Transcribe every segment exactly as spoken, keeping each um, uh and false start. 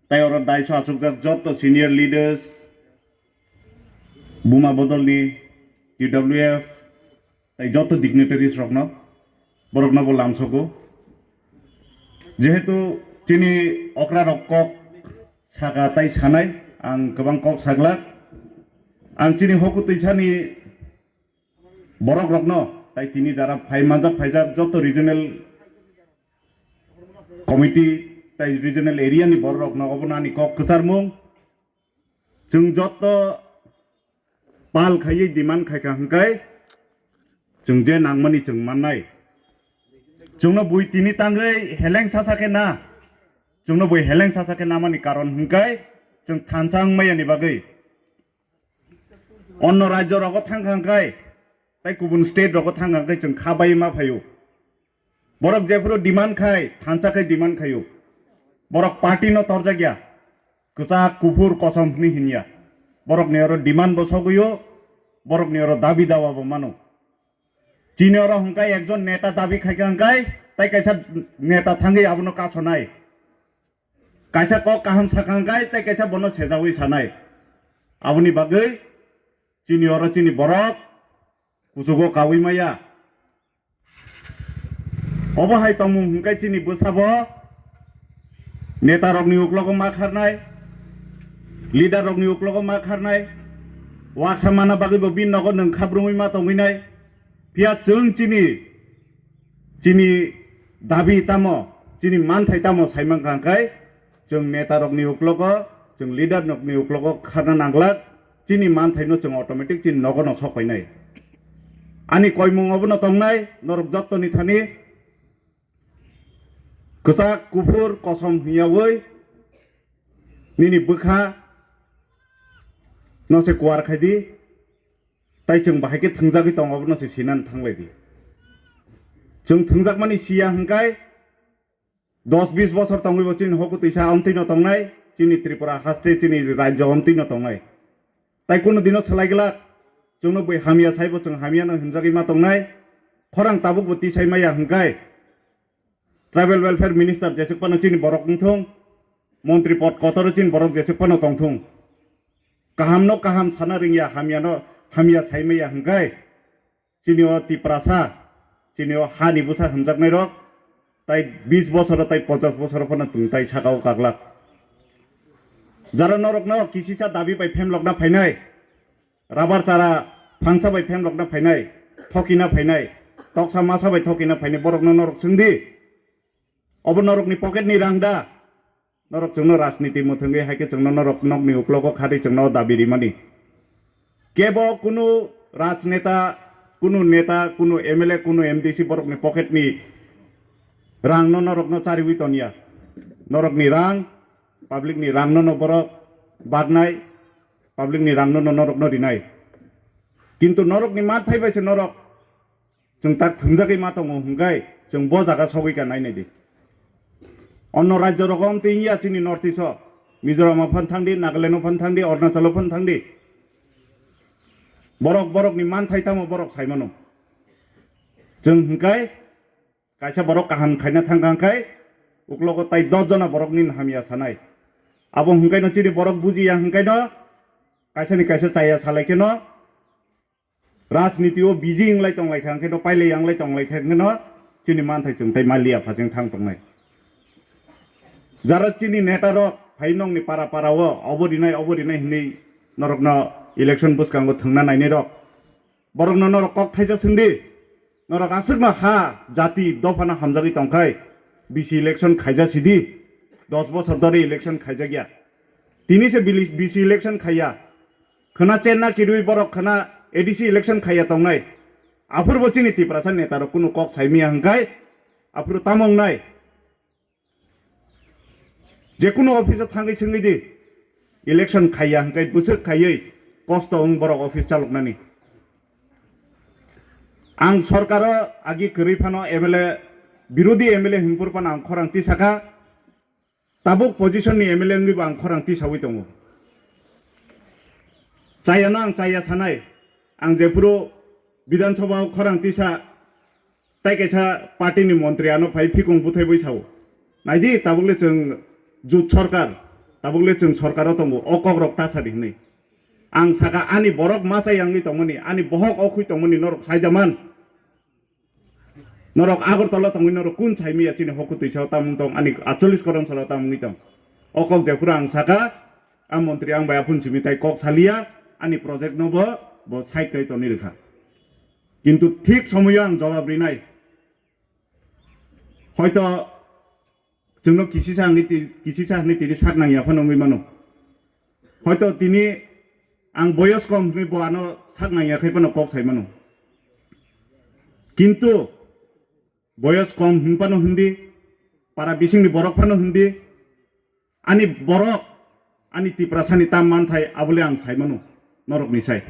Tai oro daiso achukjak joto senior leaders, Buma Bodolni, T W F, tai joto dignitaries rokno, borokno bo lamsogo. Jehetu chini okra rok kok saka tai sanai, ang kwbang kok saglak. Ang chini hoku twisani borok rokno, tai tini jara phai manjak phaijak joto regional committee tai regional area ni borok rokno obono ani kok kwcharmung. Chwng joto pal khaiwi demand khaikha hwnkhe chwng je nangmani chwng mannai. Chwngno bui tini tangwi heleng sasa khe na, chwngno bui heleng sasa khe namani karon hwnkhe chwng thansa wngmaya ni bagwi. Onno rajyo rogo thangkha hwnkhe, tai kubun state rogo thangkha hwnkhe chwng kha bai ma phaio. Borok jephuru demand khai, thansa khai demand khaio. Borok party no torjak ya. Kwchak kuphur kosom hwnwi hinya. Borok ni oro demand bo sogwio, borok ni oro dabi dawa bo mano. Chini oro hwnkhe ekjon neta dabi khaikha hwnkhe, tai kaisa neta thangwi abono kasonai. Kaisa kok kaham sakha hwnkhe, tai kaisa bono sejawi sanai. Aboni bagwi chini oro chini borok kuchugo kawi maya. Obo hai tongmung hwnkhe chini bwsabo neta rokni uklogo ma kharnai, leader rokni uklogo ma kharnai, waksa mana bagwi bo bini nogo nwng khabrumwi ma tongwi nai. Phiya chwng chini, chini dabi tamo, chini manthai tamo saimankha hwnkhe, chwng neta rokni uklogo, chwng leader rokni uklogo kharna nanglak, chini manthaino chwng automatic chini nogono sok painai. Ani koimung obono tongnai, norok jottoni thani kwchak, kuphur, kosom hwnyawi nini bwkha no se kuar khai di, tai chwng bahai khe thwngjagwi tongo, abono se sinani thanglai di. Chwng thwngjak mani siya hwnkhe, dos bis bosor tongwi bo chini hoku twisa omtwi no tongnai, chini Tripura haste, chini rajyo omtwi no tongnai. Tai kunu dino swlai glak, chwngno bui hamya saibo chwng hamya no hwnjagwi ma tongnai, khorang tabuk bo tisai maya hwnkhe, Tribal Welfare Minister jeswk phano chini borok wngthung, montri pod kotoro chini borok jeswk phano tongthung. Kaham no kaham sana ringya, hamya no hamya sai maya hwnkhe, chini o Tiprasa, chini o hani bwsa hwnjaknai rok, tai bis bosoro tai ponchas bosoro phano tong tai saka o kaglak. Jara norok no kisisa dabi bai phemlokna phainai, rabar chara phangsa bai phemlokna phainai, thokina phainai, toksa masa bai thokina phainai, borok no norok swng di. Obo norokni pocket ni rang da? Norok chwngno rajniti mwthangwi hai khe chwngno norok nokni uklogo khatwi chwngno dabi rimani. Kebo kunu rajneta, kunu neta, kunu M L A, kunu M D C borokni pocket ni rangno norokno chariwi tonya. Norokni rang, public ni rangno no borok baknai, public ni rangno no norokno rinai. Kintu norokni manthai bai se norok chwng tak thwngjagwi ma tongo hwnkhe chwng bo jaga sogwi ka nainai di. Onno rajyo rogo omtwi wngya chini North East o, Mizoram o phan thangdi, Nagaland o phan thangdi, Arunachal o phan thangdi. Borok borokni manthai tamo borok saimano. Chwng hwnkhe kaisa borok kaham khaina thangkha hwnkhe uklogo tai dos jona borokni hamya sanai. Abo hwnkhe no chini borok bujiya hwnkhe no kaisani kaisa chaya salai kheno rajniti o busy wnglai tonglaikha, hwnkhe no pailai wnglai tonglaikha, hwnkhe no chini manthai chwng tai maliya phacheng thang tongnai. Jara chini neta rok phai nongni para para o obo rinai, obo rinai hinwi norokno election bwskango thwngna nainai rok, borokno norok kok thaisa swngdi, norok aswkno ha, jati, dophano hamjagwi tongkhai, bisi election khaija sidi, dos bosor dori election khaijakya. Tini se bili-, bisi election khaiya. Khwna chenna kirwi borok khwna A D C election khaiya tongnai. Aphuru bo chini Tiprasa neta rok kunu kok saimiya hwnkhe aphuru tamo wngnai. Jekunu office o thangwi swngwi di. Election khaiya hwnkhe bwswk khaiwi kosto wng borok office chaloknani. Ang sorkaro agi kwrwi phano M L A, birodhi M L A hwnphuru phano ang khorang tisakha. Tabuk position ni M L A wngwi bo ang khorang tisawi tongo. Chayano ang chaya sanai, ang jephuru Bidhan Sabha o khorang tisa, tai kaisa party ni montri ano phai phikung buthai bui sao. Naidi, tabukle chwng jut sorkar, Tabuk le chwng sorkaro tongo, o kokrok ta sadi hwnwi. Ang saka ani borok machai yangwi tongmani, ani bohok okhui tongmani norok saidaman. Norok Agartala tongwi norok kun saimaya chini hokhu twisa o tamung tong, ani atchollish koron salo tamungwi tong. O kok jephuru ang saka, a montri ang bai aphun simi tai kok saliya, ani project no bo, bo side kai tongwi rwkha. Kintu thik somoyo ang jawab rinai. Hoito chwngno kisisa hwnwi ti-, kisisa hwnwi tini sak nangya phano wngwi mano. Hoito tini ang boyos kom hwnwi bo ano sak nangya khai phano kok sai mano. Kintu boyos kom hwn phano hwndi, para bisingni borok phano hwndi, ani borok, ani Tiprasani tam manthai abole ang sai mano norokni sai.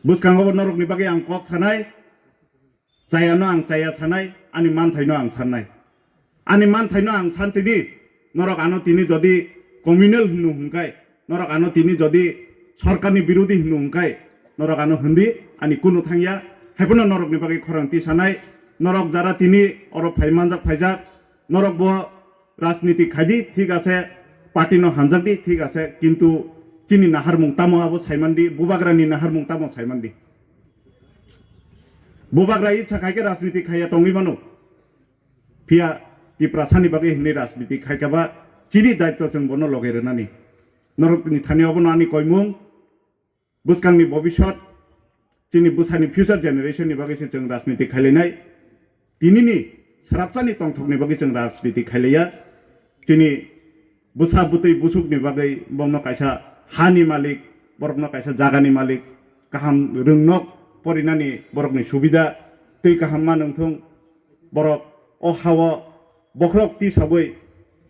Bwskango bo norokni bagwi ang kok sanai, chayano ang chaya sanai, ani manthaino ang sannai. Ani manthaino ang san tini, norok ano tini jodi communal hwnwi hwnkhai, norok ano tini jodi sorkarni birodhi hwnwi hwnkhai, norok ano hwndi, ani kunu thangya, haiphano norokni bagwi khorang tisanai, norok jara tini oro phai manjak phaijak, norok bo rajniti khaidi, thik ase, party no hamjakdi, thik ase, kintu chini naharmung tamo abo saimandi, bubagrani naharmung tamo saimandi. Bubagra itsa khai khe rajniti khaiya tongwi mano. Phiya Tiprasani bagwi hwnwi rajniti khai kha ba chini daitto chwng bono loge rwnani. Norokni thani obono ani koimung, bwskangni bobiswt, chini bwsani future generation ni bagwi se chwng rajniti khailainai. Tinini srapsani tongthokni bagwi chwng rajniti khailaiya. Chini bwsa bwtwi busukni bagwi borokno kaisa hani malik, borokno kaisa jagani malik, kaham rwngnok porinani borokni subida tei kaham ma nungthung, borok o hao bokhorok tisabwi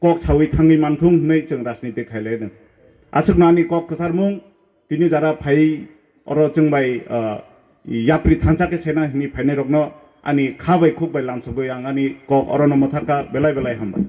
kok sawi thangwi manthung hwnwi chwng rajniti khailai nung. Aswkno ani kok kwcharmung, tini jara phai oro chwng bai, ah, yapri thansa khe sena hwnwi phainai rokno ani kha bai khuk bai lamsogwi ang ani kok orono mwthangkha, belai belai hambai.